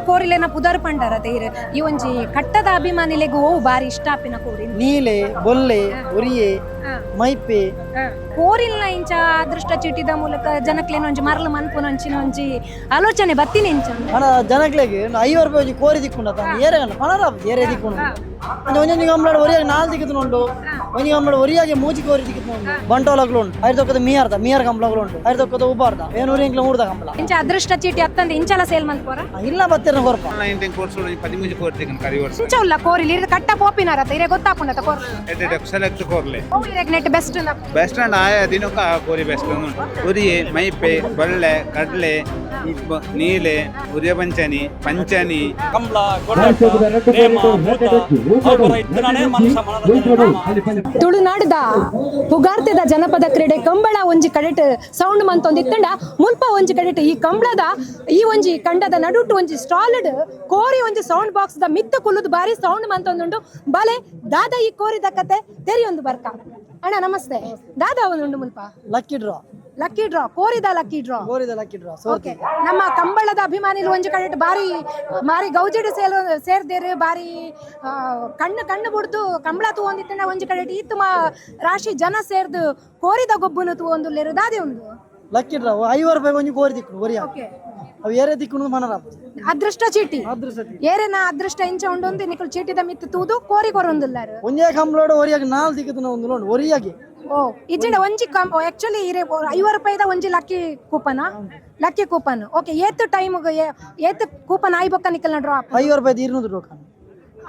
ಕೋರಿಲೆನ ಪುದರ್ ಪಂಡರ ತೇರ್ ಈ ಒಂಜಿ ಕಟ್ಟದ ಅಭಿಮಾನಿಲೆಗ್ ಓ ಬಾರಿ ಇಷ್ಟ ಆಪಿನ ಕೋರಿ. ನೀಲೆ, ಬೊಲ್ಲೆ, ಉರಿಯೆ, ಮೈಪೆ. ಕೋರಿಲ್ನ ಇಂಚ ಅದೃಷ್ಟ ಚೀಟಿದ ಮೂಲಕ ಜನಕ್ಲೇನ ಒಂಜಿ ಮರಳು ಮನ್ಪುನ ಒಂಚಿನ ಒಂಜಿ ಆಲೋಚನೆ ಬತ್ತಿನ ಇಂಚ. మన ಜನಕ್ಲೆಗ್ 50 ರೂಪಾಯಿ ಒಂಜಿ ಕೋರಿ ದಿಕ್ಕುಂಡ ಏರೆಗಲ್ಲ ಪಣರ ಏರೆ ದಿಕ್ಕುಂಡು. ಅಂಚ ಒಂಜೊಂಜಿ ಕಂಬಳಡ್ ಒರಿಯಾಗ ನಾಲ್ ದಿಕ್ಕುದುಂಡು, ಒಂಜಿ ಕಂಬಳಡ್ ಒರಿಯಾಗೆ ಮೂಜಿ ಕೋರಿ ದಿಕ್ಕುದುಂಡು. ಬಂಟೋಲಗ್ಲು ಉಂಡು, ಐದು ಮೀಯಾರ್ದ ಮೀಯಾರ್ ಕಂಬಳಗಳು ಉಂಡು, ಐದು ಉಬಾರ್ದ ಏನೂರು ಇಂಕ್ಲ ಊರ್ದ ಕಂಬಳ. ಇಂಚ ಅದೃಷ್ಟ ಚೀಟಿ ಅತ್ತಂದೆ ಇಂಚಲ ಸೇಲ್ ಮನ್ಪೋರ? ಇಲ್ಲ, ಬತ್ತಿರ ಕೊರ್ಪ. ಆನ್ಲೈನ್ ಕೋರ್ಸ್ 13 ಕೋರ್ಸ್ ಕರಿ ವರ್ಷ. ಇಂಚ ಉಲ್ಲ ಕೋರಿಲ್ ಇರ್ ಕಟ್ಟ ಪೋಪಿನಾರತ ಇರೆ ಗೊತ್ತಾಪುಂಡತ ಕೋರ್? ಎಡ್ಡೆ ಸೆಲೆಕ್ಟ್ ಕೋರ್ಲೆ. ಓ ಇರೆಗ್ net best? Best and ಆಯ ದಿನಕ್ಕ ಆ ಕೋರಿ ಬೆಸ್ಟ್ ಉಂಟು. ಉರಿಯೆ, ಮೈಪೆ, ಬಳ್ಳೆ, ಕಡಲೆ, ನೀಲೆ, ಉರಿಯ, ಪಂಚನಿ ಪಂಚನಿ. ಕಂಬಳ, ಗೊಡ್ಡಾಟ, ನೇಮ, ಭೂತ ಅವು ಪೂರ ಇತ್ತನಾನೇ ಮನುಷ್ಯ ಮನರಂಜನೆ. ತುಳುನಾಡದ ಪುಗಾರ್ತೆದ ಜನಪದ ಕ್ರೀಡೆ ಕಂಬಳ ಒಂಜಿ ಕಡೆಟ್ ಸೌಂಡ್ ಮಂತೊಂದಿತ್ತಂಡ, ಮುಲ್ಪ ಒಂಜಿ ಕಡೆಟ್ ಈ ಕಂಬಳದ ಈ ಒಂಜಿ ಕಂಡದ ನಡುಟು ಒಂಜಿ ಸ್ಟಾಲ್ಡ್ ಕೋರಿ ಒಂಜಿ ಸೌಂಡ್ ಬಾಕ್ಸ್ ದ ಮಿತ್ತ ಕುಲ್ಲುದು ಬಾರಿ ಸೌಂಡ್ ಮಂತೊಂದುಂಡು. ಬಲೆ, ದಾದ ಈ ಕೋರಿದ ಕತೆ ತೆರಿಯೊಂದು ಬರ್ಕ. ಅಣ್ಣ, ನಮಸ್ತೆ. ದಾದ ಉಂಡು ಮುಲ್ಪ? Lucky draw. Lucky draw, ಕೋರಿದ lucky draw. ಕೋರಿದ lucky draw. Okay, ನಮ್ಮ ಕಂಬಳದ ಅಭಿಮಾನಿಲು ಒಂಜಿ ಕಡೆಟ್ ಬಾರಿ ಬಾರಿ ಗೌಜಿಡ್ ಸೇಲ್ ಸೇರ್ದೇರು, ಬಾರಿ ಕಣ್ಣು ಕಣ್ಣು ಬುಡ್ದು ಕಂಬಳ ತೂವೊಂದಿತ್ತಂಡ, ಒಂಜಿ ಕಡೆಟ್ ಈತ್ ಮಾ ರಾಶಿ ಜನ ಸೇರ್ದು ಕೋರಿದ ಗೊಬ್ಬುನು ತೂವೊಂದುಲ್ಲೆರು. ದಾದೆ ಉಂದು? ಲಕ್ಕಿ ಡ್ರಾ, 50 ರೂಪಾಯಿ ಒಂಜಿ ಕೋರಿ ದಿಕ್ಕುಂಡು ಒರಿಯಾಗ. ಅವು ಏರೆ ದಿಕ್ಕುಂಡು ಮನರ. ಅದೃಷ್ಟ ಚೀಟಿ. ಅದೃಷ್ಟ ಚೀಟಿ. ಏರೆನ ಅದೃಷ್ಟ ಇಂಚ ಉಂಡೊಂದು ನಿಕುಲು ಚೀಟಿದ ಮಿತ್ತು ತೂದು ಕೋರಿ ಕೊರೊಂದುಲ್ಲಾರು. ಒಂಜೇ ಕಂಬಳೋಡು ಒರಿಯಾಗ ನಾಲ್ ದಿಕ್ಕುದುನ ಒಂದು ಉಂಡು ಒರಿಯಾಗೆ. ಓ, ಇಜ್ಜಿಂಡ ಒಂಜಿ ಆಕ್ಚುಲಿ ಇರೆ 50 ರೂಪಾಯಿದ ಒಂಜಿ lucky coupon, lucky coupon. Okay, ಏತ್ ಟೈಮ್, ಏತ್ ಕೂಪನ್ ಆಯ್ಬೊಕ್ಕ ನಿಕಲ್ನ ಡ್ರಾ? 50 ರೂಪಾಯಿ 200 ಟೋಕನ್.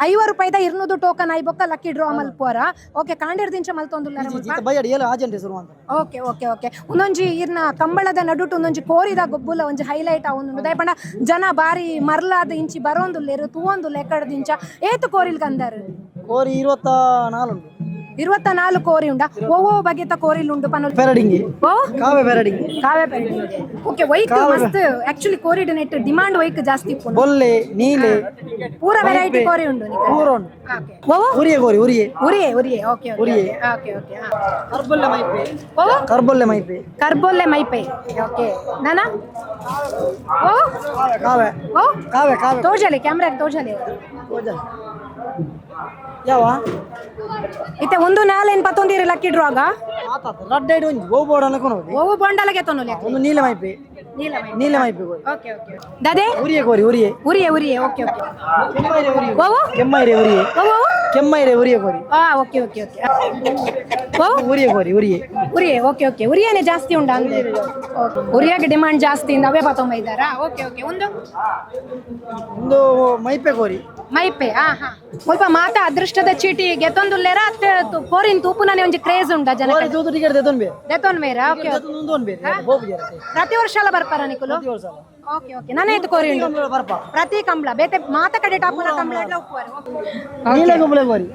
50 ರೂಪಾಯಿದ 200 ಟೋಕನ್ ಆಯ್ಬೊಕ್ಕ ಲಕ್ಕಿ ಡ್ರಾ ಮಲ್ಪುವರ? ಓಕೆ, ಕಾಂಡೇರ್ ದಿಂಚ ಮಲ್ತೊಂದುಲ್ಲಾರ ಮುಲ್ಪ? ಬಯ್ಯಡ್ ಏಳು ಆಜೆಂಟೆ ಶುರು ಅಂತ. Okay okay okay ಒಂದೊಂಜಿ ಇರ್ನ ಕಂಬಳದ ನಡುಟು ಒಂದೊಂಜಿ ಕೋರಿದ ಗೊಬ್ಬುಲ ಒಂಜಿ ಹೈಲೈಟ್ ಆವೊಂದುಂಡು. ದಯಪಂಡ ಜನ ಬಾರಿ ಮರ್ಲಾದ ಇಂಚಿ ಬರೋಂದುಲ್ಲೆರು, ತೂವೊಂದುಲ್ಲೆ ಎಕ್ಕಡದಿಂಚ. ಏತು ಕೋರಿಲ್ ಕಂದಾರು? ಕೋರಿ 24 ಉಂಟು. 24 ಕೋರಿ ಉಂಡ? ಓ ಬಗೆತ ಕೋರಿಲ್ ಉಂಡು ಪನೊ. ಪೆರಡಿಂಗಿ. ಓ. ಕಾವೆ ಪೆರಡಿಂಗಿ. ಕಾವೆ ಪೆರಡಿಂಗಿ, ಓಕೆ. ವೈಕ್ ಮಸ್ತ್ ಆಕ್ಚುಲಿ ಕೋರಿಡ್ ನೆಟ್ ಡಿಮಾಂಡ್ ವೈಕ್ ಜಾಸ್ತಿ ಇಪ್ಪುಂಡು. ಬೊಲ್ಲೆ, ನೀಲೆ. ಪೂರ ವೆರೈಟಿ ಕೋರಿ ಉಂಡು ನಿಕಲ್ನ. ಪೂರ ಉಂಡು. ಓ. ಉರಿಯೆ ಕೋರಿ, ಉರಿಯೆ. ಉರಿಯೆ, ಉರಿಯೆ, ಓಕೆ ಓಕೆ. ಉರಿಯೆ. ಓಕೆ ಓಕೆ ಕರ್ಬೊಲ್ಲೆ ಮೈಪೆ. ಓ. ಕರ್ಬೊಲ್ಲೆ ಮೈಪೆ. ಕರ್ಬೊಲ್ಲೆ ಮೈಪೆ, ಓಕೆ. ನಾನಾ ಓ. ಕಾವೆ. ಓ. ಕಾವೆ, ಕಾವೆ. ತೋಜಲೆ, ಕ್ಯಾಮ್ರಾ ತೋಜಲೆ. ಯಾವ? ಇತ್ತೆ ಒಂದು ನಾಲ್ ಏನ್ ಪತ್ತೊಂದಿರಿ ಲಕ್ಕಿ ಡ್ರಾಗ? ರಡ್ಡ್ ಐಡ್ ಒಂಜಿ ಓ ಬೋರ್ಡ್ ಅನ್ಕೊಂಡು. ಓವು ಬೊಂಡಲಗೆ ತೊನೊಲೆ? ಒಂದು ನೀಲೆ ಮೈಪೆ. ನೀಲ. ನೀಲೆ ಮೈಪೆ ಕೋರಿ. Okay okay ದಾದೆ? ಉರಿಯೆ ಕೋರಿ, ಉರಿಯೆ. ಉರಿಯೆ, ಉರಿಯೆ, ಓಕೆ ಓಕೆ. ಕೆಮ್ಮೈರೆ ಉರಿಯೆ. ಓವು? ಕೆಮ್ಮೈರೆ ಉರಿಯೆ. ಓವು? ಕೆಮ್ಮೈರೆ ಉರಿಯೆ ಕೋರಿ. ಆ, okay okay okay. ಓ. ಉರಿಯೆ ಕೋರಿ, ಉರಿಯೆ. ಉರಿಯೆ, ಓಕೆ ಓಕೆ. ಉರಿಯನೆ ಜಾಸ್ತಿ ಉಂಟಾ ಅಂದ್ರೆ? ಉರಿಯಾಗೆ ಡಿಮಾಂಡ್ ಜಾಸ್ತಿ ಇಂದ ಅವೇ ಪತ್ತೊಂಬ ಇದ್ದಾರಾ? ಓಕೆ ಓಕೆ ಒಂದು ಒಂದು ಮೈಪೆ ಕೋರಿ. ಮೈಪೆ, ಹಾ ಹಾ. ಸ್ವಲ್ಪ ಮಾತ ಅದೃಷ್ಟದ ಚೀಟಿ ಗೆತ್ತೊಂದುಲ್ಲೇರ ಅತ್ತೆ ಕೋರಿನ್ ತೂಪುನನೆ ಒಂಜಿ ಕ್ರೇಜ್ ಉಂಟಾ ಜನ? ಕೋರಿ ತೂತು ಟಿಕೆಟ್ ದೆತೊನ್ ಬೇರೆ. ದೆತ್ತೊನ್ ಮೇರ, ಓಕೆ. ಉಂದೊನ್ ಬೇರೆ ಬೋಪು ಜರತೆ. ಪ್ರತಿ ವರ್ಷ ಎಲ್ಲ ಬರ್ಪಾರ ನಿಕುಲು? ಪ್ರತಿ ವರ್ಷ ಅಲ್ಲ. ಓಕೆ ಓಕೆ ನಾನೇ ಕೋರಿ ಉಂಡು. ಕಂಬಳ ಬರ್ಪ. ಪ್ರತಿ ಕಂಬಳ ಬೇತೆ ಮಾತ ಕಡೆ ಟಾಪುನ ಕಂಬಳ ಎಡ್ಲ ಉಪ್ಪುವರು. ನೀಲೆ ಕುಂಬಳೆ ಕೋರಿ.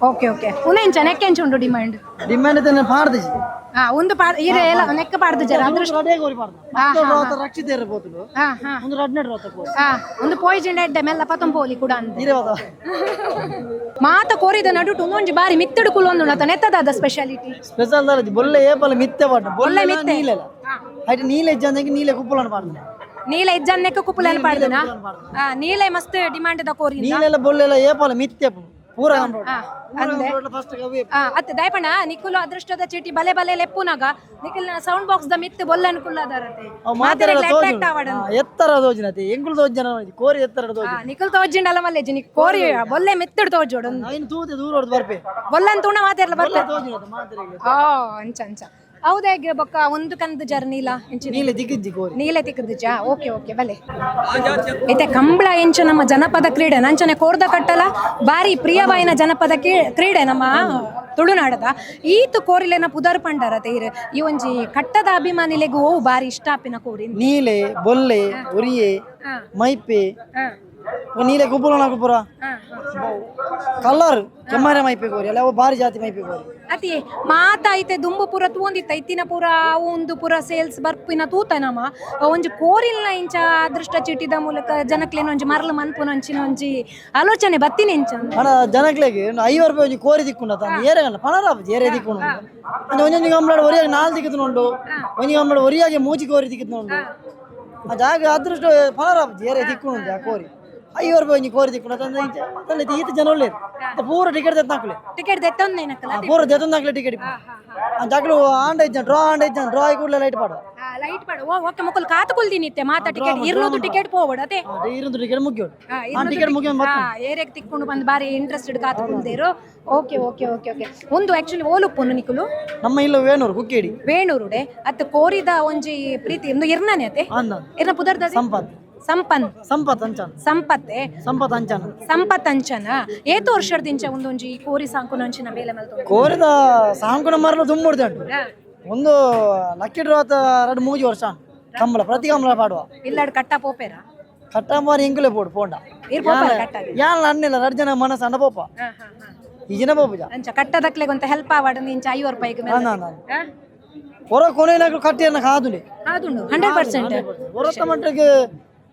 ಓಕೆ ಓಕೆ ಉಂದು ಎಂಚ, ನೆಕ್ಕೆ ಎಂಚ ಉಂಡು ಡಿಮಾಂಡ್? ಡಿಮ್ಯಾಂಡ್ ತೆನ್ನ ಪಾಡ್ದಿಜಿ. ಹಾ, ಒಂದು ಪಾ ಇರೆ ಎಲ್ಲ ನೆಕ್ಕ ಪಾಡ್ದು ಜರ ಅದೃಷ್ಟ. ರಡ್ಡೆ ಕೋರಿ ಪಾಡ್ದು ರೋತ ರಕ್ಷಿತ ಇರಬಹುದು. ಹಾ ಹಾ ಒಂದು ರಡ್ನೆ ರೋತ ಕೋರಿ. ಹಾ, ಒಂದು ಪಾಯ್ಸನ್ ಎಡ್ಡೆ ಮೆಲ್ಲ ಪತೊಂಪೋಲಿ ಕೂಡ ಅಂತ. ನೀರೇ ಹೋದ. ಮಾತ ಕೋರಿದ ನಡುಟು ಒಂದೊಂಜಿ ಬಾರಿ ಮಿತ್ತಡು ಕುಲೊಂದು ನೆತ್ತದಾದ ಸ್ಪೆಷಾಲಿಟಿ? ಸ್ಪೆಷಲ್ ದಾಲ ಬೊಲ್ಲೆ ಏಪಲ ಮಿತ್ತೆ ಪಾಡ್ದು, ಬೊಲ್ಲೆ ಮಿತ್ತೆ. ನೀಲೆಲ ಐಟ್ ನೀಲೆ ಇಜ್ಜಂದಂಗೆ ನೀಲೆ ಕುಪ್ಪಲನ ಪಾಡ್ದು. ನೀಲ ಇಜ್ಜನ್ನೆಕ್ಕ ಕುಪ್ಪುಲನ್ ಪಾಡ್ದನಾ? ಹಾ, ನೀಲೆ ಮಸ್ತ್ ಡಿಮಾಂಡ್ the ಕೋರಿ. ನೀಲೆಲ್ಲ ಬೊಲ್ಲೆಲ್ಲ ಏಪಲ ಮಿತ್ತೆ ಪೂರ. ಹಾ, ಅಂದೆ. ಫಸ್ಟ್ ಕವಿ. ಆ, ಅತ್ತೆ ದಯಪಣ ನಿಕುಲು ಅದೃಷ್ಟದ ಚೀಟಿ ಬಲೆ ಬಲೆ ಲೆಪ್ಪುನಾಗ ನಿಖಿಲ್ನ sound box the ಮಿತ್ತು Bolton ಕುಲ್ಲದಾರತೆ. Attract ಆವಡ. ಎತ್ತರ ದೋಜಿನತೆ ಎಂಗುಳು ದೋಜನ ಕೋರಿ ಎತ್ತರ ದೋಜ. ನಿಖಿಲ್ ತೋಜಿಂಡಲ್ಲ ಮಲ್ಲೇಜಿ ನಿಕ್ ಕೋರಿ ಬೊಲ್ಲೆ ಮೆತ್ತಡು ತೋಜೋಡು. ಐನ್ ತೂತೆ ದೂರ ಹೊಡ್ದು ಬರ್ಪೆ. ಬೊಲ್ಲನ್ ತೂಣ ಮಾತೆರ್ಲ ಬರ್ಪೆ. ತೋಜಿನತೆ ಮಾತೆರೆಗ್. ಆ, ಅಂಚ ಅಂಚ. ಹೌದಾ? ಬೊಕ್ಕ ಒಂದು ಕಂದು ಜರ್ ನೀಲ ಎಂಚಿ? ನೀಲೆ ದಿಕ್ಕಿಜ್ಜಿ ಕೋರಿ. ನೀಲೆ ತಿಕ್ಕುದುಜಾ? ಓಕೆ ಓಕೆ ಬಲೆ. ಇತ್ತೆ ಕಂಬಳ ಎಂಚ ನಮ್ಮ ಜನಪದ ಕ್ರೀಡೆ ನಂಚನೆ ಕೋರ್ದ ಕಟ್ಟಲ ಬಾರಿ ಪ್ರಿಯವಾಯಿನ ಜನಪದ ಕ್ರೀಡೆ ನಮ್ಮ ತುಳುನಾಡದ. ಈತ್ ಕೋರಿಲೆನ ಪುದರ್ ಪಂಡರ ತೇರ್ ಈ ಒಂಜಿ ಕಟ್ಟದ ಅಭಿಮಾನಿಲೆಗ್ ಓ ಬಾರಿ ಇಷ್ಟ ಆಪಿನ ಕೋರಿ? ನೀಲೆ, ಬೊಲ್ಲೆ, ಉರಿಯೆ, ಮೈಪೆ, ನೀಲೆ ಕುಪ್ಪುಲನ ಕುಪ್ಪುರ ಕಲ್ಲರ್ ಕೆಮ್ಮರೆ ಮೈಪೆ ಕೋರಿ ಅಲ್ಲ, ಅವು ಬಾರಿ ಜಾತಿ ಮೈಪೆ ಕೋರಿ. ಅತಿ ಮಾತ ಐತೆ ದುಂಬು ಪೂರ ತೂವೊಂದಿತ್ತ, ಇತ್ತಿನ ಪೂರ ಒಂದು ಪೂರ ಸೇಲ್ಸ್ ಬರ್ಪಿನ ತೂತ ನಮ ಒಂಜಿ ಕೋರಿಲ್ನ ಇಂಚ ಅದೃಷ್ಟ ಚೀಟಿದ ಮೂಲಕ ಜನಕ್ಲೇನ ಒಂಜಿ ಮರಳು ಮನ್ಪುನ ಒಂಚಿನ ಒಂಜಿ ಆಲೋಚನೆ ಬತ್ತಿನ ಇಂಚ. ಪಣ ಜನಕ್ಲೆಗ್ 50 ರೂಪಾಯಿ ಒಂಜಿ ಕೋರಿ ದಿಕ್ಕುಂಡ ತಾನು ಏರೆಗಲ್ಲ ಪಣರ ಏರೆ ದಿಕ್ಕುಂಡು. ಅಂದ್ರೆ ಒಂಜೊಂಜಿ ಕಂಬಳಡ್ ಒರಿಯಾಗ ನಾಲ್ ದಿಕ್ಕುದುಂಡು, ಒಂಜಿ ಕಂಬಳಡ್ ಒರಿಯಾಗೆ ಮೂಜಿ ಕೋರಿ ದಿಕ್ಕುದುಂಡು. ಆ ಜಾಗ ಅದೃಷ್ಟ ಪಣರ ಏರೆ ದಿಕ್ಕುಂಡು ಆ ಕೋರಿ. ಐವತ್ತು ರೂಪಾಯಿ ಒಂಜಿ ಕೋರಿ ತಿಕ್ಕುಂಡ ತಂದೆ ಈತ ಜನ ಒಳ್ಳೇದು. ಪೂರ ಟಿಕೆಟ್ ದೆತ್ತಾಕ್ಲೆ. ಟಿಕೆಟ್ ದೆತ್ತೊಂದೇನಕ್ಕಲ್ಲ? ಪೂರ ದೆತ್ತೊಂದಾಕ್ಲೆ ಟಿಕೆಟ್. ಅಂಚಾಕ್ಲು ಆಂಡ ಇಜ್ಜ, ಡ್ರಾ ಆಂಡ ಇಜ್ಜ, ಡ್ರಾ ಆಗಿ ಕೂಡಲೇ ಲೈಟ್ ಪಾಡುವ. ಲೈಟ್ ಪಾಡು. ಓ ಓಕೆ, ಮುಕುಲ್ ಕಾತು ಕುಲ್ದಿನಿತ್ತೆ ಮಾತಾ ಟಿಕೆಟ್ ಇರ್ಲೋದು ಟಿಕೆಟ್ ಪೋವಡ ಅದೇ. ಇರಂದು ಟಿಕೆಟ್ ಮುಗಿಯೋಡು, ಆ ಟಿಕೆಟ್ ಮುಗಿಯೋ. ಏರಿಯಾಗ್ ತಿಕ್ಕೊಂಡು ಬಂದು ಬಾರಿ ಇಂಟ್ರೆಸ್ಟೆಡ್ ಕಾತು ಕುಲ್ದೇರು. ಓಕೆ ಓಕೆ ಓಕೆ ಓಕೆ ಒಂದು ಆಕ್ಚುಲಿ ಓಲುಪ್ಪುನು ನಿಕುಲು? ನಮ್ಮ ಇಲ್ಲ ವೇಣೂರು ಕುಕ್ಕೇಡಿ. ವೇಣೂರುಡೆ ಅತ್ತ. ಕೋರಿದ ಒಂಜಿ ಪ್ರೀತಿ ಇಂದು ಇರ್ನಾನೆ ಅತೆ? ಅಂದ. ಇರ್ನ ಪುದರ್ದ? ಸಂಪತ್. ಸಂಪನ್? ಸಂಪತ್ ಅಂಚನ್. ಸಂಪತ್ತೆ? ಸಂಪತ್ ಅಂಚನ್. ಸಂಪತ್ ಅಂಚನ. ಏತು ವರ್ಷದಿಂಚ ಒಂದೊಂಜಿ ಈ ಕೋರಿ ಸಾಂಕುನಂಚಿನ ಬೇಲೆ ಮಲ್ತೊಂದು? ಕೋರಿದ ಸಾಂಕುನ ಮರಲು ದುಮ್ಮುಡ್ದೆ ಉಂಟು. ಒಂದು ಲಕ್ಕಿ ಡ್ರಾ 2-3 ವರ್ಷ ಕಂಬಳ, ಪ್ರತಿ ಕಂಬಳ ಪಾಡುವ. ಇಲ್ಲಾಡ್ ಕಟ್ಟ ಪೋಪೇರ? ಕಟ್ಟಂಬಾರಿ ಎಂಕುಲೆ ಪೋಡು ಪೋಂಡ. ಇರ್ ಪೋಪಾರ ಕಟ್ಟಾಗ? ಯಾನ್ ಅನ್ನಿಲ್ಲ, 2 ಜನ ಮನಸ್ಸು ಅಂಡ ಪೋಪ. ಈ ಜನ ಪೋಪುಜ. ಅಂಚ ಕಟ್ಟದಕ್ಲೆಗ್ ಒಂತ ಹೆಲ್ಪ್ ಆವಡ್ ಇಂಚ 50 ರೂಪಾಯಿಗೆ ಮೇಲೆ. ಅನ್ನ ಹೊರ ಕೊನೆನಾಗ್ಲು ಕಟ್ಟಿಯನ್ನ ಕಾದುಲೆ. ಆದುಂಡು 100%. ಹೊರತ ಮಟ್ಟಿಗೆ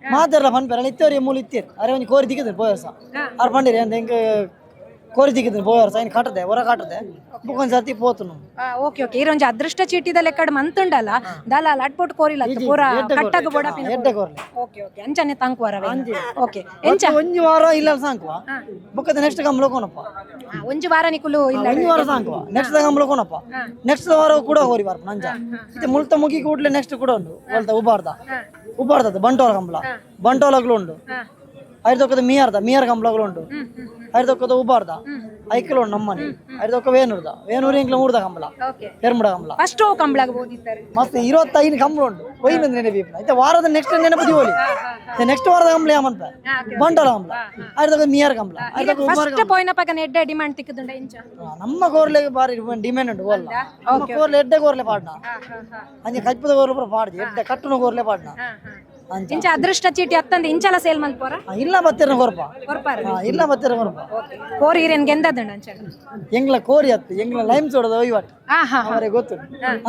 ಮಾತಾಡಲ್ಲ ಪನ್ಪೆರ ಇತ್ತೇರಿ ಮೂಲ ಇತ್ತೇರಿ. ಅರೆ ಒಂಜಿ ಕೋರಿ ದಿಕ್ಕಿದ್ರು ಪೋಯ ವರ್ಷ. ಆರ್ ಪಂಡಿರಿ ಅಂತ ಎಂಕ್ ಕೋರಿ ದಿಕ್ಕಿದ್ರು ಪೋಯ ವರ್ಷ. ಇನ್ನು ಕಟ್ಟದೆ ಹೊರ ಕಟ್ಟದೆ ಬುಕ್ಕೊಂದು ಸರ್ತಿ ಪೋತುನು. ಓಕೆ ಓಕೆ ಇರೊಂಜಿ ಅದೃಷ್ಟ ಚೀಟಿದ ಲೆಕ್ಕಡ್ ಮಂತುಂಡಲ್ಲ ದಲಾಲ್ ಅಟ್ಪೊಟ್ಟು ಕೋರಿಲ್ಲ ಪೂರ ಕಟ್ಟಗ ಬೋಡಪಿನ. ಎಡ್ಡೆ ಕೋರ್ಲೆ. ಓಕೆ ಓಕೆ ಅಂಚನೆ ತಂಕುವರ. ಓಕೆ, ಎಂಚ? ಒಂಜಿ ವಾರ ಇಲ್ಲ ಸಾಂಕುವ, ಬೊಕ್ಕದ ನೆಕ್ಸ್ಟ್ ಕಂಬಳ ಕೋನಪ್ಪ. ಒಂಜಿ ವಾರ ನಿಕುಲು ಇಲ್ಲ? ಒಂಜಿ ವಾರ ಸಾಂಕುವ, ನೆಕ್ಸ್ಟ್ ಕಂಬಳ ಕೋನಪ್ಪ. ನೆಕ್ಸ್ಟ್ ವಾರ ಕೂಡ ಹೋರಿ ಬರ್ಪ ನಂಜ. ಇತ್ತೆ ಮುಲ್ತ ಮುಗಿ ಕೂಡ್ಲೆ ನೆಕ್ಸ್ಟ್ ಕೂಡ ಉಂಡು ಒಲ್ತ ಉಬಾರ್ದ, ಉಬಾರ್ದದ್ದು ಬಂಟೋಲ ಕಂಬಳ. ಬಂಟೋಲಗ್ಲು ಉಂಡು. ಐದೊಕ್ಕದ ಮೀಯಾರ್ದ, ಮೀಯಾರ್ ಕಂಬಳಗಳು ಉಂಡು. ಐದೊಕ್ಕದ ಉಬಾರ್ದ ಐಕಲ್ ಉಂಡು ನಮ್ಮನೆ. ಐದೊಕ್ಕ ವೇನೂರ್ದ, ವೇನೂರು ಎಂಕ್ಲ ಊರ್ದ ಕಂಬಳ. ಪೆರ್ಮುಡ ಕಂಬಳ. ಫಸ್ಟ್ ಅವು ಕಂಬಳಗ ಓದಿದ್ದಾರೆ. ಮಸ್ತ್ 25 ಕಂಬಳ ಉಂಡು. ಒಯ್ನ ನೆನಪು ಇತ್ತೆ ವಾರದ ನೆಕ್ಸ್ಟ್ ನೆನಪು ದಿವೋಲಿ. ನೆಕ್ಸ್ಟ್ ವಾರದ ಕಂಬಳ ಯಾಮನ್ಪ ಬಂಟೋಲ ಕಂಬಳ, ಐದೊಕ್ಕ ಮೀಯಾರ್ ಕಂಬಳ, ಐದೊಕ್ಕ ಉಬಾರ್. ಫಸ್ಟ್ ಪೋಯಿನ ಪಗನ ಎಡ್ಡೆ ಡಿಮಾಂಡ್ ತಿಕ್ಕದುಂಡ ಇಂಚ? ನಮ್ಮ ಕೋರ್ಲೆ ಬಾರಿ ಡಿಮ್ಯಾಂಡ್ ಉಂಟು. ಓಲ್ಲ ನಮ್ಮ ಕೋರ್ಲೆ ಎಡ್ಡೆ ಕೋರ್ಲೆ ಪಾಡ್ನ. ಅಂಚೆ ಕಜ್ಪದ ಕೋರ್ಲೆ ಪೂರ ಪಾಡ್ಜಿ, ಎಡ್ಡೆ ಕಟ್ಟುನ ಕೋರ್ಲೆ ಪಾಡ್ನ ಅಂಚ. ಇಂಚ ಅದೃಷ್ಟ ಚೀಟಿ ಅತ್ತಂದ ಇಂಚಲ ಸೇಲ್ ಮಲ್ಪೋರ? ಇಲ್ಲ ಬತ್ತಿರ ಕೊರ್ಪ. ಕೊರ್ಪಾರ? ಇಲ್ಲ ಬತ್ತಿರ ಕೊರ್ಪ. ಕೋರಿ ಹಿರೇನ್ ಗೆಂದದಂಡ ಅಂಚ? ಎಂಗ್ಲ ಕೋರಿ ಅತ್ತು, ಎಂಗ್ಲ ಲೈಮ್ ಸೋಡದ ಒಯ್ವಟ್. ಹಾ ಹಾ ಅವರೇ ಗೊತ್ತು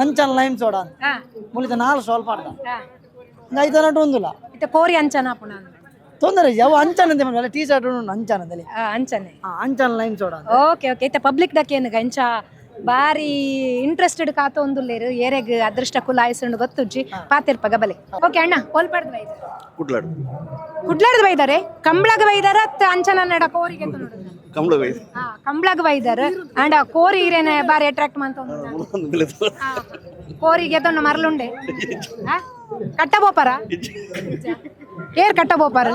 ಅಂಚನ್ ಲೈಮ್ ಸೋಡ ಅಂತ. ಮುಳಿತ ನಾಲ್ ಸ್ಟಾಲ್ ಪಾಡ್ದ. ಐತನಟು ಒಂದುಲ್ಲ. ಇತ್ತೆ ಕೋರಿ ಅಂಚನ ಪುಣ? ತೊಂದರೆ ಯಾವ ಅಂಚನ್ ಅಂತ ಟೀ ಶರ್ಟ್ ಉಂಟು ಅಂಚನ್ ಅಂತೇಳಿ. ಅಂಚನೆ. ಅಂಚನ್ ಲೈಮ್ ಸೋಡ ಅಂತ. ಓಕೆ ಓಕೆ ಇತ್ತೆ ಪಬ್ಲಿಕ್ ಡಕ್ಕೇನು ಇಂಚ ಬಾರಿ ಇಂಟ್ರೆಸ್ಟೆಡ್ ಕಾತ ಒಂದುಲ್ಲೇರು. ಏರೆಗ್ ಅದೃಷ್ಟ ಕುಲಾಯಿಸುಂಡು ಗೊತ್ತುಜ್ಜಿ. ಪಾತಿರ್ಪ ಗಬಲೆ. ಓಕೆ ಅಣ್ಣ, ಓಲ್ ಪಡ್ದು ಬೈದಾರೆ? ಕುಡ್ಲಾಡು. ಕುಡ್ಲಾಡ್ದು ಬೈದಾರೆ. ಕಂಬ್ಳಗ ಬೈದಾರ ಅತ್ತ ಅಂಚನ ನಡ ಕೋರಿಗೆ? ಕಮಲ ಬೈದು. ಕಂಬ್ಳಗ ಬೈದಾರ. ಅಂಡ ಕೋರಿ ಹಿರೇನೆ ಬಾರಿ ಅಟ್ರಾಕ್ಟ್ ಮಂತ. ಕೋರಿಗೆ ತೊಂಡು ಮರಲುಂಡೆ. ಕಟ್ಟ ಬೋಪಾರ ಏರ್ ಕಟ್ಟ ಬೋಪಾರ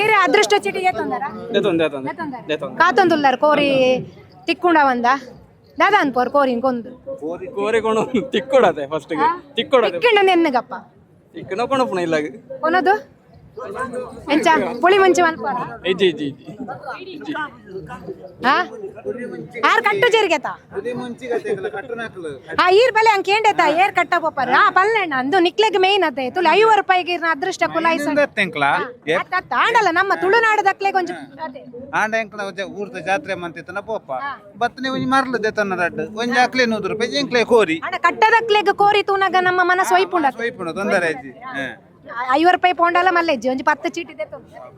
ಏರ್ ಅದೃಷ್ಟ ಚೀಟಿಗೆ ತೊಂದರ ಕಾತೊಂದುಲ್ಲಾರ. ಕೋರಿ ತಿಕ್ಕುಂಡ ಬಂದ ದಾದಾ ಅನ್ಪೋರ್ ಕೋರಿ ಕೊಂದು. ಕೋರಿ ಕೊಣ ತಿಕ್ಕೊಡತೆ, ಫಸ್ಟ್ ತಿಕ್ಕೊಡತೆ. ತಿಕ್ಕಿಂಡ ನೆನ್ನಗಪ್ಪ. ತಿಕ್ಕನ ಕೊಣಪುಣ ಇಲ್ಲ. ಕೊನದು ಎಂಚ ಪುಳಿ ಮುಂಚೆ ಮನ್ಪೋರ? ಇಜ್ಜಿ ಇಜ್ಜಿ ಇಜ್ಜಿ. ಹಾ ಆರ್ ಕಟ್ಟು ಜೀರಿಗೆತ. ಆ ಈರ್ ಬಲೆ ಅಂಕ ಏಂಡೇತ ಏರ್ ಕಟ್ಟ ಪೋಪರ್. ಆ ಪಲ್ಲೆಣ್ಣ ಅಂದು ನಿಕ್ಲೆಗ್ ಮೇನ್ ಅದೇ ತುಲೆ 50 ರೂಪಾಯಿಗೆ ಇರ್ನ ಅದೃಷ್ಟ ಕುಲಾಯಿಸ. ಎಂಕ್ಲ ಆಂಡಲ್ಲ ನಮ್ಮ ತುಳುನಾಡದಕ್ಲೆಗ್ ಒಂಜಿ ಅದೇ. ಆಂಡ ಎಂಕ್ಲ ಊರ್ದ ಜಾತ್ರೆ ಮಂತಿತ್ತನ ಪೋಪ ಬತ್ತನೆ ಒಂಜಿ ಮರ್ಲು ದೇತನ ರಡ್ಡು ಒಂಜಿ ಅಕ್ಲೆ 100 ರೂಪಾಯಿ ಎಂಕ್ಲೆ ಕೋರಿ. ಆಂಡ ಕಟ್ಟದಕ್ಲೆಗ್ ಕೋರಿ ತೂನಗ ನಮ್ಮ ಮನಸ್ಸು ಒಯ್ಪುಂಡ. ಒಯ್ಪುಂಡು, ತೊಂದರೆ ಇಜ್ಜಿ. 50 ರೂಪಾಯಿ ಪೋಂಡಲ ಮಲ್ಲೆಜ್ಜಿ ಒಂಜಿ 10 ಚೀಟಿ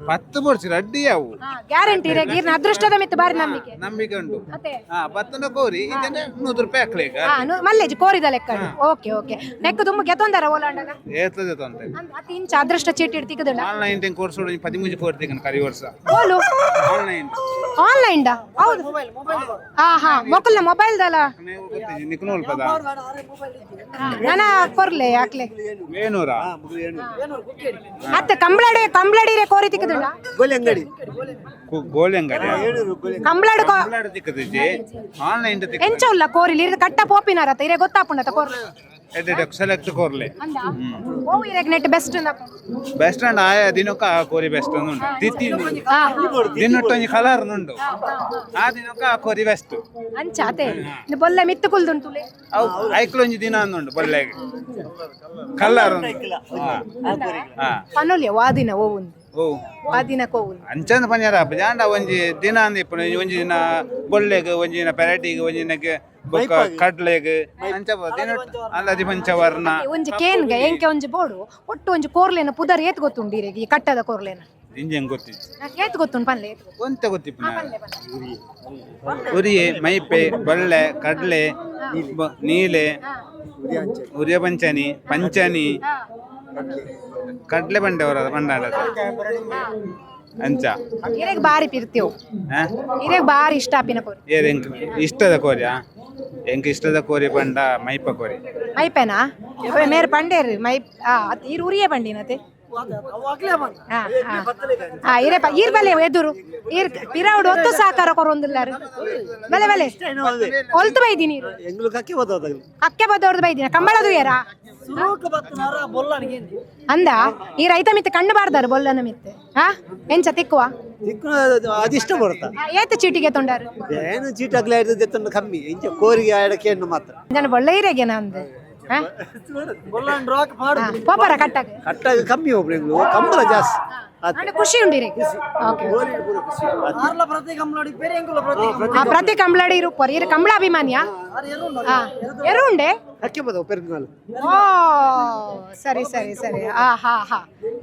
10 ಬೋಡ್ಸಿ ರಡ್ಡಿ ಯಾವು. ಗ್ಯಾರಂಟಿ ಇರಗ್ ಇರ್ನ ಅದೃಷ್ಟದ ಮಿತ್ತು ಬಾರಿ ನಂಬಿಕೆ. ನಂಬಿಕೆ ಉಂಟು. ಅದೇ. ಬತ್ತನ ಕೋರಿ ಇದನ್ನ 100 ರೂಪಾಯಿ ಅಕ್ಲೆ ಈಗ. ಮಲ್ಲೆಜ್ಜಿ ಕೋರಿದ ಲೆಕ್ಕ. ಓಕೆ ಓಕೆ ನೆಕ್ ತುಂಬ ಗೆತೊಂದಾರ ಓಲಾಂಡಗ? ಏತದೆ ತೊಂದರೆ. ಅತಿ ಇಂಚ ಅದೃಷ್ಟ ಚೀಟಿ ಇಡ್ತಿಕ್ಕದುಂಡ? ಆನ್ಲೈನ್ ಟೆಂಗ್ ಕೋರ್ಸ್ 13 ಕೋರ್ಸ್ ಕರಿ ವರ್ಷ. ಓಲು? ಆನ್ಲೈನ್. ಆನ್ಲೈನ್ ಡಾ? ಹೌದು, ಹಾ ಹಾ ಮೊಕಲ್ನ ಮೊಬೈಲ್ ದಲ್ಲ. ನಿಕ್ನೋಲ್ ಪದ. ನನ್ನ ಕೊರ್ಲೆ ಯಾಕ್ಲೆ? ವೇಣೂರ. ಅತ್ತೆ ಕಂಬ್ಳಡೆ ಕಂಬ್ಳಡಿರೆ ಕೋರಿ ತಿಕ್ಕದುಂಡ? ಗೋಲಿ ಅಂಗಡಿ. ಗೋಳಿ ಅಂಗಡಿ. ಕಂಬ್ಳಡ್ ತಿಕ್ಕದಿಜ್ಜಿ, ಆನ್ಲೈನ್. ಎಂಚ ಉಲ್ಲ ಕೋರಿ ಇರ್ ಕಟ್ಟ ಪೋಪಿನಾರತ್ತ ಇರೆ ಗೊತ್ತಾಪುಂಡತ ಕೋರ್ಲೆ? ಸೆಲೆಕ್ಟ್ ಕೋರ್ಲೆ. ಅಂದ ಓ ಇರೆಗ್ ನೆಟ್ ಬೆಸ್ಟ್? ಬೆಸ್ಟ್ ಅಂಡ್ ಆಯಾ ದಿನಕ್ಕ ಆ ಕೋರಿ ಬೆಸ್ಟ್ ಉಂಟು. ತಿತ್ತಿ ದಿನೊಟ್ಟು ಒಂಜಿ ಕಲರ್ ಉಂಟು, ಆ ದಿನಕ್ಕ ಆ ಕೋರಿ ಬೆಸ್ಟ್. ಅಂಚ ಅತೆ ಬೊಲ್ಲೆ ಮಿತ್ತು ಕುಲ್ದುಂಟುಲೆ. ಅವು ಐಕ್ಲ ಒಂಜಿ ದಿನ ಉಂಟು ಬೊಲ್ಲೆಗ್ ಕಲರ್ ಉಂಟು. ಹಾ. ಪನೊಲಿಯ ವಾದಿನ ಓವುಂದು? ಓ. ವಾದಿನ ಕೋವುಂದು. ಅಂಚಂದ ಪಂಜಾರ ಆಂಡ ಒಂಜಿ ದಿನ ಅಂದ್ ಇಪ್ಪುನ. ಒಂಜಿ ದಿನ ಬೊಲ್ಲೆಗ್, ಒಂಜಿ ದಿನ ಪೆರಟಿಗ್, ಒಂಜಿ ದಿನಕ್ಕೆ ಬೊಕ್ಕ ಕಡ್ಲೆಗ್ ಅಂಚ ದಿನ ಅಲ್ಲದಿ ಪಂಚವರ್ಣ. ಒಂಜಿ ಕೇನ್ಗ ಎಂಕೆ ಒಂಜಿ ಬೋಡು ಒಟ್ಟು ಒಂಜಿ ಕೋರ್ಲೇನ ಪುದರ್ ಏತ್ ಗೊತ್ತುಂಡು ಇರೆಗ್ ಈ ಕಟ್ಟದ ಕೋರ್ಲೇನ? ಇಂಜೆಂಗ್ ಗೊತ್ತಿತ್ತು. ಏತ್ ಗೊತ್ತುಂಡು ಪನ್ಲೆ ಏತ್ ಗೊತ್ತುಂಡು? ಒಂತೆ ಗೊತ್ತಿಪ್ಪುನ. ಉರಿಯೆ, ಮೈಪೆ, ಬೊಳ್ಳೆ, ಕಡ್ಲೆ, ನೀಲೆ, ಉರಿಯ ಪಂಚನಿ, ಪಂಚನಿ, ಕಡ್ಲೆ ಬಂಡೆ ಅವರ ಬಂಡಾಡ ಅಂಚ. ಇರೆಗ್ ಬಾರಿ ಪಿರ್ತಿವು? ಆ? ಇರೆಗ್ ಬಾರಿ ಇಷ್ಟ ಆಪಿನ ಕೋರಿ? ಏರ್ ಎಂಕ್ ಇಷ್ಟದ ಕೋರಿಯಾ? ಎಂಕ್ ಇಷ್ಟದ ಕೋರಿ ಪಂಡ ಮೈಪ ಕೋರಿ. ಮೈಪೆನಾ? ಮೇರ್ ಪಂಡೇರು ಮೈ ಆ ಅತ್ ಈರ್ ಉರಿಯೇ ಪಂಡಿನತೆ. ಹಾ ಹಾ ಹಾ, ಇರೆ ಈರ್ ಬಲೆ ಎದುರು ಈರ್ ಪಿರಾವುಡು ಒತ್ತು ಸಾಕಾರ ಕೊರೊಂದುಲ್ಲಾರು. ಬಲೆ ಬಲೆ, ಒಲ್ತು ಬೈದಿ ನೀರು. ಎಂಗ್ಲು ಕಕ್ಕೆ ಬತ್ತದ. ಅಕ್ಕೆ ಬದ್ದವ್ರದ್ದು ಬೈದಿನ ಕಂಬಳದು ಏರಾ? ಸುರೂಕ ಬತ್ತನಾರ ಬೊಲ್ಲನಿಗೆ. ಅಂದ ಈ ರೈತ ಮಿತ್ತ ಕಣ್ಣು ಬಾರ್ದಾರು ಬೊಲ್ಲನ ಮಿತ್ತೆ. ಹಾ, ಎಂಚ ತಿಕ್ಕುವ? ದಿಕ್ಕು ಅದಿಷ್ಟ ಬರುತ್ತಾ. ಆ, ಏತ್ ಚೀಟಿಗೆ ತೊಂಡಾರು? ಏನು ಚೀಟ್ ಆಗ್ಲೇ ಆಯ್ತದೆ ಕಮ್ಮಿ, ಇಂಚ ಕೋರಿಗೆ ಆಡಕ್ಕೆ ಹೆಣ್ಣು ಮಾತ್ರ. ಜನ ಬೊಳ್ಳ ಇರೆಗೆ ನಂದು. ಹಾ. ಬೊಲ್ಲನ್ ಡ್ರಾಕ್ ಮಾಡು. ಪೋಪರ ಕಟ್ಟಾಗ? ಕಟ್ಟಾಗ ಕಮ್ಮಿ ಒಬ್ರು, ಎಂಗ್ಲು ಕಂಬಳ ಜಾಸ್ತಿ ಆತ್. ಅಂದ್ರೆ ಖುಷಿ ಉಂಡಿರಿ. ಓಕೆ. ಕೋರಿಗೆ ಪೂರ ಖುಷಿ ಆತ್. ಆರ್ಲ ಪ್ರತಿ ಕಂಬಳಡಿ ಬೇರೆ ಎಂಕುಲ ಪ್ರತಿ ಕಂಬಳ. ಆ, ಪ್ರತಿ ಕಂಬಳಡಿ ಇರುಪ್ಪರ್. ಇರು ಕಂಬಳ ಅಭಿಮಾನಿಯಾ? ಹಾ, ಎರು ಉಂಡೆ? ಕಕ್ಕೆ ಬತ್ತವ ಪೆರ್ಗಾಲ್. ಓ, ಸರಿ ಸರಿ ಸರಿ. ಆ ಹಾ ಹಾ,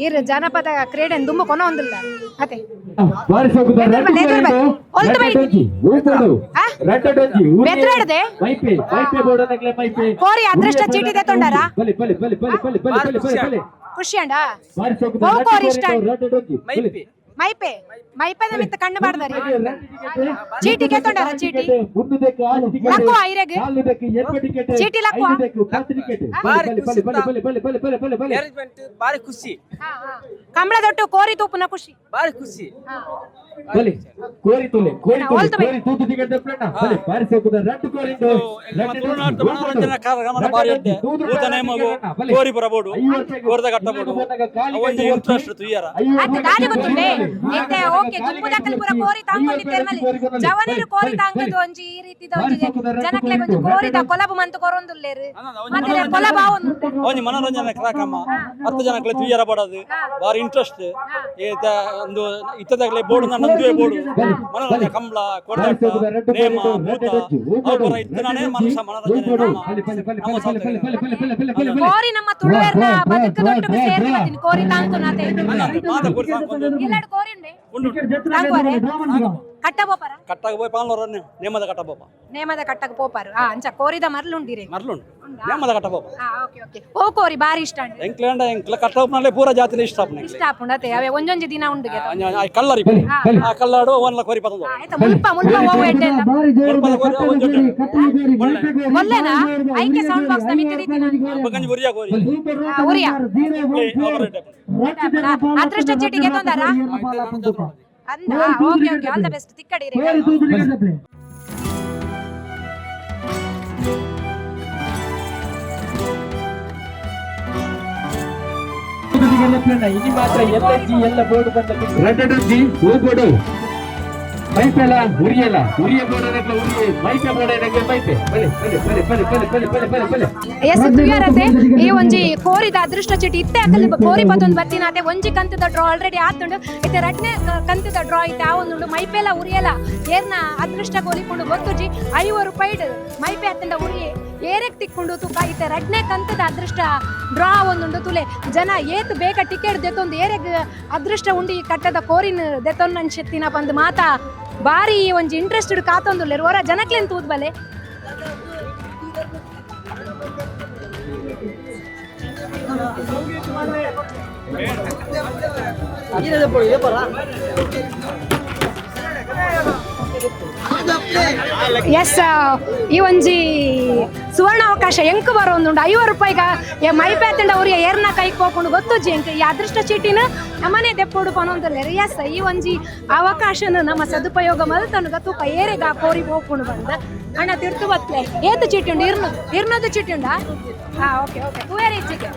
ಇರು ಜನಪದ ಕ್ರೀಡೆ ದುಂಬು ಕೊನ ಒಂದಿಲ್ಲ ಅದೇ. ಎದುರು ಬಲೆ, ಎದುರು ಬಲೆ. ಒಲ್ತು ಬೈದಿ. ಆ? ಬೆದ್ರಾಡ್ದೆ? ಕೋರಿ ಅದೃಷ್ಟ ಚೀಟಿ ತೊಂಡಾರಾ? ಖುಷಿ ಅಂಡ. ಓ ಕೋರಿ ಇಷ್ಟ? ಮೈಪೆ. ಮೈಪೆದ ಮಿತ್ತ ಕಣ್ಣು ಬಾರ್ದಾರಿ. ಚೀಟಿ ತೊಂಡಾರ? ಚೀಟಿ ಲಕ್ಕುವ ಐರೆಗ್? ಚೀಟಿ ಲಕ್ಕುವ? ಮ್ಯಾನೇಜ್ಮೆಂಟ್ ಬಾರಿ ಖುಷಿ. ಹಾ, ಹಾ. ಕಂಬಳದೊಟ್ಟು ಕೋರಿ ತೂಪುನ ಖುಷಿ. ಬಾರಿ ಖುಷಿ. ಕೋರಿ ತುಲೆ ಕೋರಿ ತುಲೆ. ಒಲ್ತು ಬೈ. ಕೋರಿ ತೂತು ಟಿಕೆಟ್ ದೆಪ್ಲಣ್ಣ. ಬಲೆ ಬಾರಿ ಸೋಕುದ ರಡ್ಡು ಕೋರಿ. ನಮ್ಮ ತುಳುನಾಡ್ದ ಮನೋರಂಜನಾ ಕಾರ್ಯಕ್ರಮ ಬಾರಿ ಎಡ್ಡೆ. ಭೂತ ನೇಮಗು ಕೋರಿ ಬರಬೋಡು, ಕೋರ್ದ ಕಟ್ಟಬೋಡು, ಅವೊಂಜಿ ಇಂಟ್ರೆಸ್ಟ್ ತುಯ್ಯರ. ಅತ್ತೆ ದಾದಿ ಗೊತ್ತುಂಡೆ ಇತ್ತೆ. ಓಕೆ, ದುಂಬು ಪೂರ ಕೋರಿ ತಾಂಕೊಂಡಿದ್ದೇರ್ ಮಲ್ಲಿ ಜವನಿರು ಕೋರಿ ತಾಂಕದು ಒಂಜಿ ಈ ರೀತಿದ ಒಂಜಿ ಜನಕ್ಲೆಗ್ ಒಂಜಿ ಕೋರಿದ ಕೊಲಬು ಮಂತು ಕೊರೊಂದುಲ್ಲೇರು. ಮತ್ತೆ ಕೊಲಬು ಆವೊಂದುಂಡು. ಒಂಜಿ ಮನೋರಂಜನಾ ಕಾರ್ಯಕ್ರಮ, 10 ಜನಕ್ಲೆ ತುಯ್ಯರ ಬಡದು ಬಾರಿ ಇಂಟ್ರೆಸ್ಟ್. ಏತ ಒಂದು ಇತ್ತದಾಗಲೇ ಬೋರ್ಡ್ ನಂದುವೆ ಬೋರ್ಡು ಮನೋರಂಜನೆ ಕಂಬಳ, ಕೋರ್ದಾಟ, ನೇಮ, ಭೂತ ಅವು ಪೂರ ಇತ್ತನಾನೇ ಮನುಷ್ಯ ಮನೋರಂಜನೆ ನಮ್ಮ ನಮ್ಮ ಸಾಧನೆ. ಕೋರಿ ನಮ್ಮ ತುಳುವೆರ್ನ ಬದುಕದೊಟ್ಟುಗು ಸೇರ್ದು ಬತ್ತಿನಿ ಕೋರಿ ತಾಂಕುನಾತೆ. ಮಾತ ಕೋರಿ ತಾಂಕೊಂದು. ಇಲ್ಲಡ್ ಕೋರಿ ಉಂಡೆ? ಉಂಡು. ತಾಂಕುವರೆ ಕಟ್ಟ ಬೋಪರ? ಕಟ್ಟಾಗ ಪೋಯ್ ಪಾಲ್ನೋರ ನೇಮದ ಕಟ್ಟ ಬೋಪ. ನೇಮದ ಕಟ್ಟಗ ಪೋಪಾರು. ಆ, ಅಂಚ ಕೋರಿದ ಮರ್ಲುಂಡಿರೆ? ಮರ್ಲುಂಡು, ನೇಮದ ಕಟ್ಟ ಬೋಪ. ಹಾ, ಓಕೆ ಓಕೆ. ಓ ಕೋರಿ ಬಾರಿ ಇಷ್ಟ ಉಂಡು? ಎಂಕ್ಲೇಂಡ ಎಂಕ್ಲ ಕಟ್ಟ ಉಪ್ಪುನಲ್ಲೇ ಪೂರ ಜಾತಿನ ಇಷ್ಟ ಆಪುನ. ಇಷ್ಟ ಆಪುಂಡು ಅತೆ. ಅವೇ ಒಂಜೊಂಜಿ ದಿನ ಉಂಡುಗೆ. ಕಲ್ಲರಿ ಆ ಕಲ್ಲಾಡು ಒನ್ಲ ಕೋರಿ ಪತಂದು. ಆಯ್ತಾ, ಮುಲ್ಪ ಮುಲ್ಪ ಓವು ಎಡ್ಡೆ ಇಲ್ಲ? ಒಲ್ಲೆನಾ ಐಕೆ ಸೌಂಡ್ ಬಾಕ್ಸ್ ನ ಮಿತ್ತ ದೀತಿನ. ಬೊಕಂಜಿ ಉರಿಯ ಕೋರಿ. ಆ, ಉರಿಯ ಅದೃಷ್ಟ ಚೀಟಿಗೆ ತೊಂದಾರ ಅಂದ. Okay okay, all the best ತಿಕ್ಕಡಿರಿ. ಇನಿ ಮಾತ್ರ ಎಲ್ಲ ಜಿ ಎಲ್ಲ ಬೋರ್ಡ್ ಬಂದ ರಡ್ಡೊಂಜಿ ಊಪೊಡು. ಮೈಪೆಲ ಉರಿಯಲ, ಉರಿಯ ಬೋರ್ಡ್ ಉರಿಯ, ಮೈಪೆ ಬೋರ್ಡ್ ಮೈಪೆ. ಬಲೆ ಬಲೆ ಬಲೆ ಬಲೆ ಬಲೆ ಬಲೆ ಬಲೆ ಬಲೆ ಬಲೆ. ಎಸ್ ತುಯ್ಯರತೆ, ಈ ಒಂಜಿ ಕೋರಿದ ಅದೃಷ್ಟ ಚೀಟಿ ಇತ್ತೆ ಅಕಲ್ ಕೋರಿ ಪತ್ತೊಂದು ಬತ್ತಿನ ಅತೆ. ಒಂಜಿ ಕಂತದ ಡ್ರಾ ಆಲ್ರೆಡಿ ಆತುಂಡು. ಇತ್ತೆ ರಡ್ನೆ ಕಂತದ ಡ್ರಾ ಇತ್ತೆ ಆ ಒಂದುಂಡು. ಮೈಪೆಲ ಉರಿಯಲ ಏರ್ನ ಅದೃಷ್ಟ ಗೋಲಿಕೊಂಡು ಗೊತ್ತುಜಿ. 50 ರೂಪಾಯಿಡ್ ಮೈಪೆ ಅತ್ತಂಡ ಉರಿಯೆ ಏರೆಗ್ ತಿಕ್ಕೊಂಡು ತೂಕ. ಇತ್ತೆ ರಡ್ನೆ ಕಂತದ ಅದೃಷ್ಟ ಡ್ರಾ ಒಂದುಂಡು. ತುಲೆ ಜನ ಏತ್ ಬೇಗ ಟಿಕೆಟ್ ದೆತ್ತೊಂದು ಏರೆಗ್ ಅದೃಷ್ಟ ಉಂಡು ಈ ಕಟ್ಟದ ಕೋರಿನ ದೆತ್ತೊಂದು ಅನ್ಸೆತ್ತಿನ ಬಂದು ಮಾತಾ ಬಾರಿ ಒಂಜಿ ಇಂಟ್ರೆಸ್ಟೆಡ್ ಕಾತೊಂದುಲ್ಲೆರ್. ಒರ ಜನಕ್ಲೆನ್ ತೂದ್ ಬಲೆ. ಈರೆ ಪೋಡು, ಇದೇ ಪರ. ಎಸ್, ಈ ಒಂಜಿ ಸುವರ್ಣ ಅವಕಾಶ ಎಂಕ್ ಬರೋಂದುಂಡು. 50 ರೂಪಾಯಿಗ ಮೈಪೆ ಅತ್ತಂಡ ಅವ್ರಿಗೆ ಏರ್ನ ಕೈ ಹೋಗ್ಕೊಂಡು ಗೊತ್ತುಜ್ಜಿ ಎಂಕ್. ಈ ಅದೃಷ್ಟ ಚೀಟಿನ ನಮ್ಮನೆ ದೆಪ್ಪೋಡು ಪನೊಂದುಲ್ಲೆರ್. ಎಸ್, ಈ ಒಂಜಿ ಅವಕಾಶನ ನಮ್ಮ ಸದುಪಯೋಗ ಮಲ್ತನುಗ ತೂಕ ಏರೆಗ ಕೋರಿ ಹೋಗ್ಕೊಂಡು ಬಂದ. ಅಣ್ಣ ತಿರ್ತು ಬತ್ಲೆ. ಏತು ಚೀಟಿ ಉಂಡು? ಇರ್ನು ಇರ್ನದು ಚೀಟಿ ಉಂಡಾ? ಹಾ, ಓಕೆ ಓಕೆ. ತೂಯರೆ ಇಚ್ಚಿಗೆ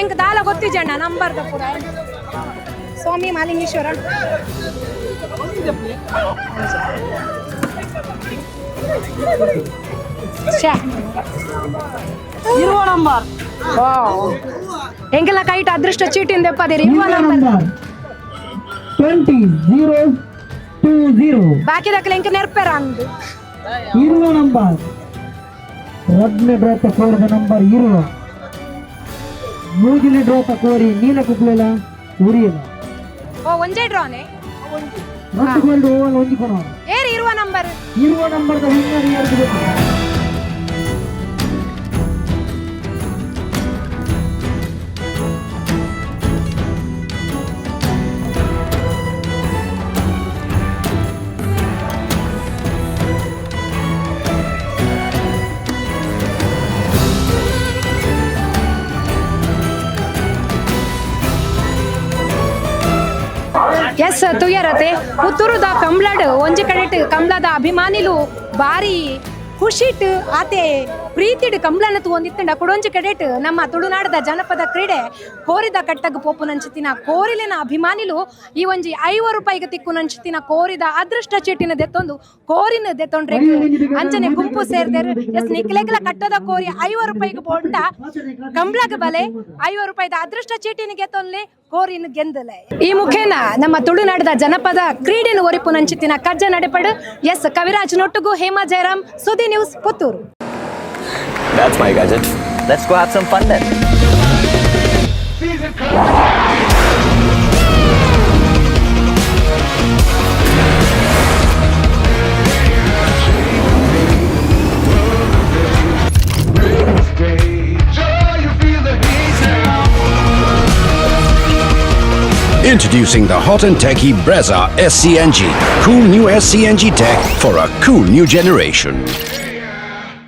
ಎಂಕ್ ದಾಲ ಗೊತ್ತಿಜ್ಜಿ ಅಣ್ಣ ನಂಬರ್ ಪೂರ. ಸ್ವಾಮಿ ಮಾಲಿಂಗೇಶ್ವರ. ಶ್ಯಾ. ಇರುವ ನಂಬರ್. ಎಂಕೆಲ್ಲ ಕೈಟ್ ಅದೃಷ್ಟ ಚೀಟಿಂದ ದೆಪ್ಪದಿರಿ. ಇರುವ ನಂಬರ್? 20020. ಬಾಕಿ ದಾಖಲೆ ಎಂಕ ನೆರ್ಪೆರ ಅಂದು. ಇರುವ ನಂಬರ್, ರಡ್ನೆ ಡ್ರಾತ ಕೋರಿದ ನಂಬರ್ ಇರುವ. ಮೂಜಿಲೆ ಡ್ರಾತ ಕೋರಿ ನೀಲ ಕುಕ್ಲೆಲ ಉರಿಯಲ. ಓ, ಒಂಜೇ ಡ್ರಾನೆ? ರಡ್ಡು ಗೋಲ್ಡ್ ಓವಲ್ ಒಂಜಿ ಕೊಣ. ಏರ್ ಇರುವ ನಂಬರ್? ಇರುವ ನಂಬರ್ದ ವಿನ್ನರ್ ಯಾರ್ದು ಗೊತ್ತು? ಎಸ್ ತುಯರತೆ ಪುತ್ತೂರುದ ಕಂಬ್ಳಡ್ ಒಂಜಿ ಕಡೆಟ್ ಕಂಬ್ಳದ ಅಭಿಮಾನಿಲು ಬಾರಿ ಖುಷಿಟ್ ಆತೆ ಪ್ರೀತಿಡ್ ಕಂಬ್ಳನ ತೂವೊಂದಿತ್ತಂಡ, ಕುಡೊಂಜಿ ಕಡೆಟ್ ನಮ್ಮ ತುಳುನಾಡದ ಜನಪದ ಕ್ರೀಡೆ ಕೋರಿದ ಕಟ್ಟಗ್ ಪೋಪುನಂಚಿತ್ತಿನ ಕೋರಿಲಿನ ಅಭಿಮಾನಿಲು ಈ ಒಂಜಿ 50 ರೂಪಾಯಿಗೆ ತಿಕ್ಕುನಂಚಿತ್ತಿನ ಕೋರಿದ ಅದೃಷ್ಟ ಚೀಟಿನ ದೆತ್ತೊಂದು ಕೋರಿನ ದೆತ್ತೊಂಡ್ರೆ ಅಂಚನೆ ಗುಂಪು ಸೇರ್ದೇರು. ಎಸ್, ನಿಕ್ಲೆಗ್ಲ ಕಟ್ಟದ ಕೋರಿ 50 ರೂಪಾಯಿಗೆ ಬೋಂಡ ಕಂಬ್ಳಗ್ ಬಲೆ, 50 ರೂಪಾಯಿದ ಅದೃಷ್ಟ ಚೀಟಿನ ಗೆತ್ತೊನ್ಲೆ, ಕೋರಿನ ಗೆಂದಲೆ. ಈ ಮುಖೇನ ನಮ್ಮ ತುಳುನಾಡದ ಜನಪದ ಕ್ರೀಡೆನ ಒರಿಪುನಂಚಿತ್ತಿನ ಕಜ್ಜ ನಡೆಪಡು. ಎಸ್ ಕವಿರಾಜ್ ನೊಟ್ಟುಗು ಹೇಮಾ ಜಯರಾಮ್, ಸುದ್ದಿ news, Puttur. That's my gadget. Let's go have some fun then. Introducing the hot and techy Brezza SCNG. Cool new SCNG tech for a cool new generation.